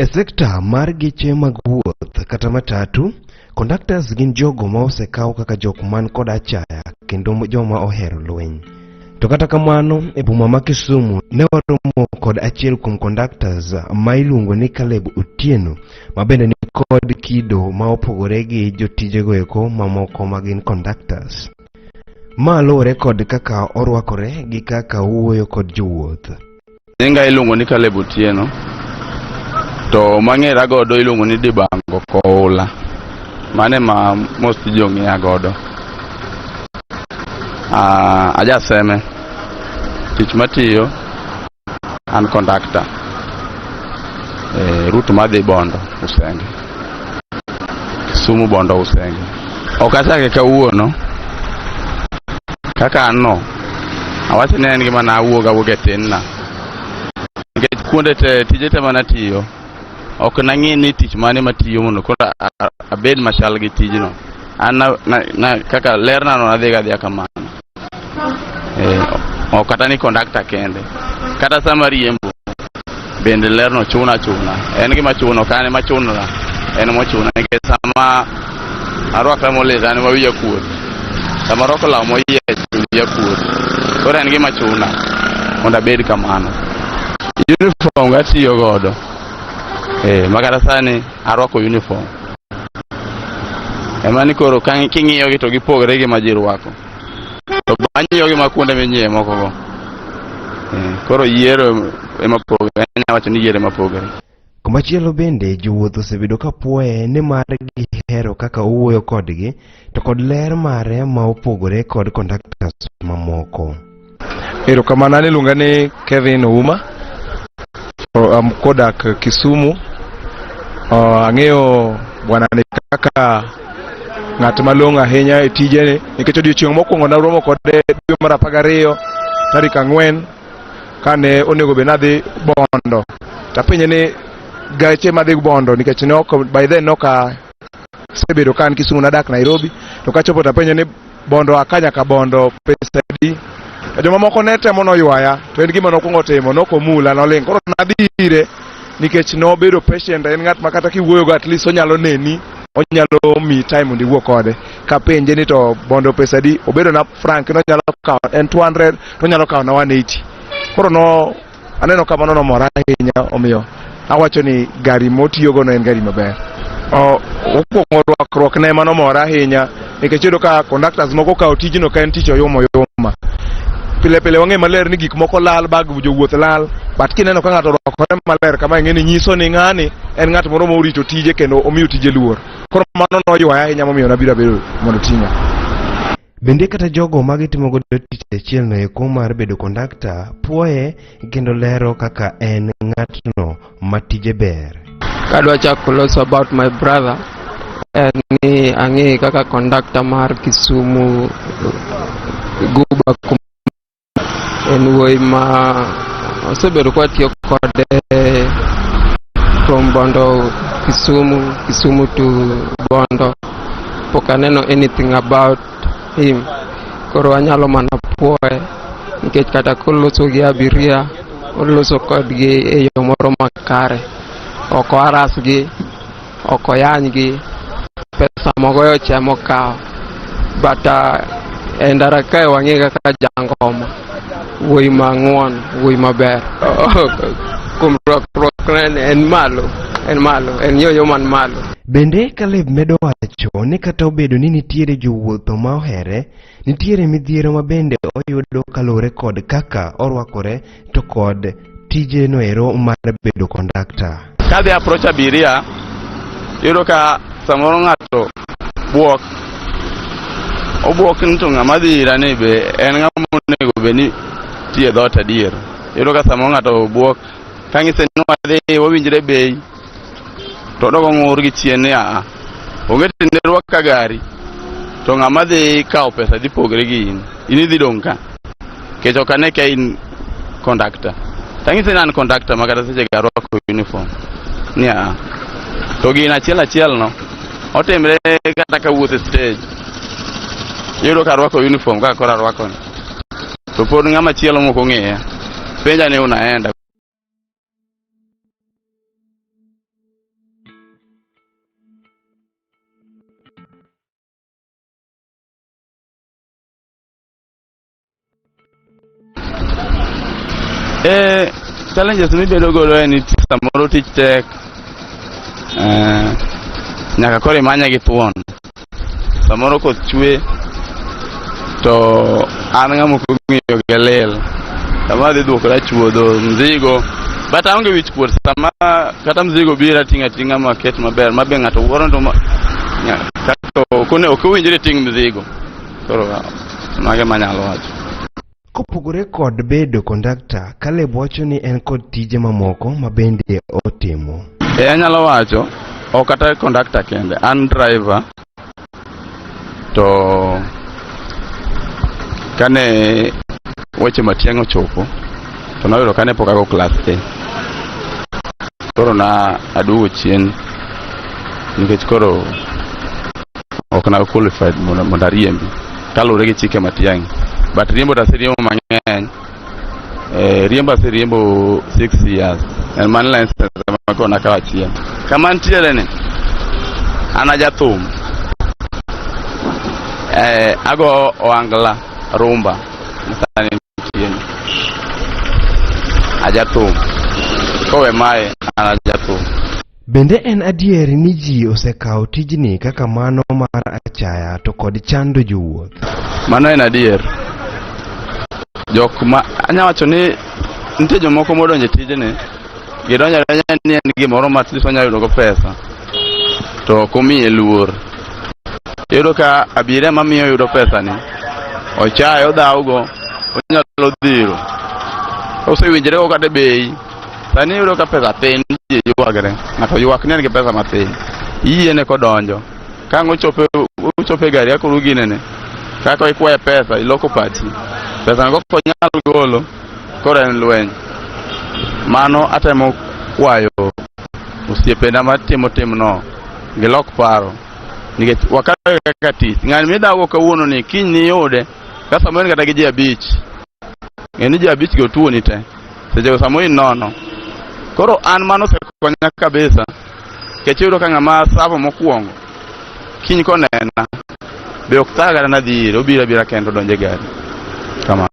E sekta mar geche mag wuoth kata matatu, conductors gin jogo ma osekaw kaka jok man kod achaya kendo joma ohero lweny. To kata kamano, e boma ma Kisumu ne waromo kod achiel kuom conductors ma iluongo ni Caleb Otieno ma bende ni kod kido ma opogore gi jotijego eko mamoko ma gin conductors. Ma luwore kod kaka orwakore gi kaka owuoyo kod jowuoth. Nyinga iluongo ni Caleb Otieno. To mang'era godo iluongo ni Dibango Koula. Mano ema most ji ong'eya godo. Ah, ajaseme. Tich matiyo an conductor. E, route madhi Bondo Usenge. Kisumu Bondo Usenge. Ok achake kawuono. Kaka an no, awacho ni en gima nawuog awuog e tinna. Nikech kuonde te, tije te manatiyo, ok nang'i ni tich mane matiyo mondo koro abed machal gi tijno. An na, kaka lerna no nadhiga adhiya kamano. Eh, ok kata ni kondakta kende. Kata sama riembo, bende lerno chuna chuna. En gima chuno, ok an ema chunora. En mochuna nikech sama arwakra molit an ema wiya kuot. Sama arwako law moyiech to wiya kuot. Koro en gima chuna mondo abed kamano. Uniform gatiyo godo. Eh, ma kata sani arwako uniform. Ema ni koro ka king'iyogi to gipogre gi ma ji rwako. To anyiewogi ma kuonde minyiewe moko go. Eh, koro yiero ema pogre, anyalo wacho ni yiero ema pogre. Komachielo bende jowuoth osebedo ka puoye nimar gihero kaka owuoyo kodgi to kod ler mare ma opogore kod conductors mamoko. Erokamano, an iluonga ni Kevin Ouma. Am kodak Kisumu. Ang'eyo bwana ni kaka ng'at malong'o ahinya e tijene nikech odiochieng' mokwongo naromo kode dwe mar 12 tarik 4 kane onego bed nadhi Bondo tapenje ni gache madhi Bondo nikech ne ok by then ne ok asebedo ka an Kisumu, nadak Nairobi. To kachopo tapenje ni Bondo aka nyaka Bondo pesa adi? To jomamoko ne temo noywaya, to en gima nokwongo timo nokomula, noling'. Koro nadhi ire nikech nobedo patient. En ng'at ma kata kiwuoyogo at least onyalo neni, onyalo miyi time mondo iwuo kode. Kapenje ni to Bondo pesa adi, obedo na frank nonyalo kawo en 200 to onyalo kawo na 180. Koro no aneno ka mano nomora ahinya, omiyo awacho ni gari motiyogo no en gari maber. Mokwongo rwakruok ne mano mora ahinya nikech iyudo ka conductors moko okawo tijno ka en tich oyuma oyuma. Pile pile wang'e maler ni gik moko lal, bag jowuoth lal, but kineno ka ng'ato orwakore maler kama, ing'e ni nyiso ni ng'ani en ng'at moro morito tije kendo omiyo tije luor. Koro mano noywaya ahinya momiyo nabiro abedo mondo oting'a. Bende kata jogo ma gitimo godo tich achiel no eko mar bedo kondakta puoye kendo lero kaka en ng'atno ma tije ber. Kadwa chako loso about my brother en ni ang'e kaka kondakta mar Kisumu Guba, en wuoyi ma osebedo kwatiyo kode from Bondo Kisumu, Kisumu to Bondo. Pok aneno anything about him, koro anyalo mana puoye nikech kata koloso gi abiria, oloso kodgi e yo moro makare, ok oharasgi, ok oyanygi, pesa mogoyo cha emokawo. But e ndara kae wang'e kaka jangoma, wuoyi mang'won, wuoyi maber. Kuom rwakruokne en malo, en malo, en yoyo man malo. Bende Caleb medo wacho ni kata obedo ni nitiere jowuotho ma ohere, nitiere midhiero ma bende oyudo kaluwore kod kaka orwakore to kod tije noero mar bedo kondakta. Kadhi approach abiria, iyudo ka samoro ng'ato buok. Obuok ni to ng'ama dhi ira ni be en ng'ama onego bed ni tiyo e dhoot adier. Iyudo ka samoro ng'ato buok kang'ise ni wadhi wawinjre bei to odok ong'ur gi chien ni aa onge tiende rwak ka gari to ng'ama dhi kawo pesa dhi pogre gi in, in idhi dong' ka nikech ok ane ka in kondakta. Tang'ise ni an kondakta ma kata seche go arwako uniform ni aa to gino achiel achiel no otimre kata kawuotho e stage, iyudo ka arwako uniform kaka koro arwako ni to pod ng'ama chielo mok ong'eya penja ni unaenda. Eh, challenges mibedo godo en ni samoro tich tek. Eh, nyaka koro imanye gi thuon. Samoro koth chwe to an ng'ama ok ong'iyo gi lil. Sama adhi duokora chuodho mzigo but aonge wich kuot sama kata mzigo biro ating'o ating'a maket maber mabe ng'ato wuoro to kaka ok owinjore ting' mzigo. Koro mago ema anyalo wacho. Kopogore kod bedo kondakta, Caleb wacho ni en kod tije mamoko ma bende otimo. E anyalo wacho, ok kata kondakta kende, an driver to kane weche Matiang'i ochopo to noyudo kane pok ago class A. Koro na aduogo chien nikech koro ok na qualified mondo ariembi kaluwore gi chike Matiang'i. But riembo to aseriembo mang'eny. Eh, riembo aseriembo 6 years. En man license ema koro nakawo achiel. Kama antiere ni, an ajathum. Eh, ago ohangla rumba sani nitie ni. Ajathum. Kowe mae, an ajathum. Bende en adier ni ji osekawo tijni kaka mano mar achaya to kod chando jowuoth? Mano en adier. Jok ma anya wacho ni nitie jomoko modonjo e tijni, gidonjo adonja ni en gimoro ma at least wanyalo yudo go pesa, to ok omiye luor. Iyudo ka abiria mamiyo yudo pesa ni, ochaye, odhaw go, onyalo dhiro. Osewinjre go kata e bei. Sani iyudo ka pesa thin, ji ywagre. Ng'ato ywak ni en gi pesa mathin. Iyiene kodonjo. Ka ang' ochopo ochopo e gari kaka ginene, kaka ikwaye pesa, iloko pachi. Pesa no kok onyal golo, koro en lweny. Mano atemo kwayo osiepena matimo timno, gilok paro. Nikech wakawe kaka tich. Ng'ani midhawo kawuono ni kiny niyude, ka samoro en kata gi ji abich. Ng'e ni ji abich go otuoni te. Seche go samoro in nono. Koro an mano osekonya kabisa. Nikech iyudo ka ng'ama savo mokwongo, kiny konena, be ok thaga kata nadhi ire, obiro abira kende odonjo e gari. Kamano.